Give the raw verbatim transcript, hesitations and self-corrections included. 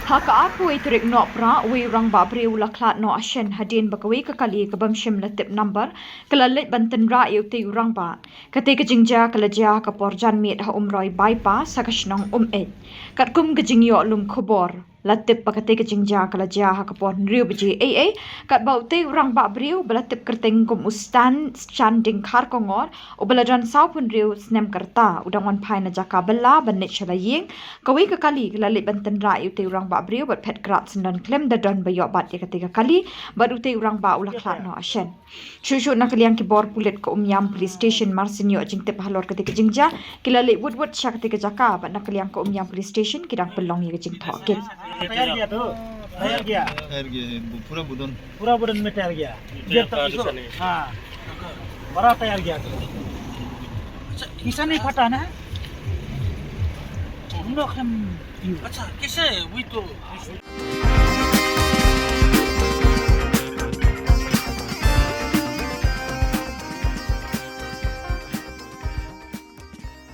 Ha ka arphew wei tarik Nohprah, uwei u rangbah briew u la khlad noh ha shen hadien ba kawei ka kali ka bym shym la tip number ka la leit ban tynrah ïa utei u rangbah. Katei ka jingjia ka la jia ha ka por janmiet ha Umroi Bypass ha ka shnong Umeit. Katkum ka jingïoh lum khubor, la tip ba katei ka jingjia ka la jia ha ka por hynriew baje eiei, katba utei u rangbah briew ba la tip kyrteng kum u Stan Chanding Kharkongor, uba la don sawphew hynriew snem ka rta, u dang wan phai na jaka bylla ban leit sha la ïing. Kawei ka kali ka la leit ban tynrah ïa utei u rangbah briew bad phet krad syndon khlem da don ba ïoh bat ïa katei ka kali, bad utei u rangbah u la khlad noh ha shen. Shuh shuh na ka liang ki bor pulit ka Umiam Police Station, mar shen ïoh jingtip halor katei ka jingjia, ki la leit wut wut sha katei ka jaka, bad na ka liang ka Umiam Police Station ki dang pynlong ïa ka jingthoh kit. टायर गया तो टायर गया. टायर गया है, वो पूरा बदन। पूरा बदन में टायर गया। गियर तक इसको, हाँ, बड़ा टायर गया तो। अच्छा, ऐसा नहीं फटा ना? हम लोग हम अच्छा, कैसे है? वही तो।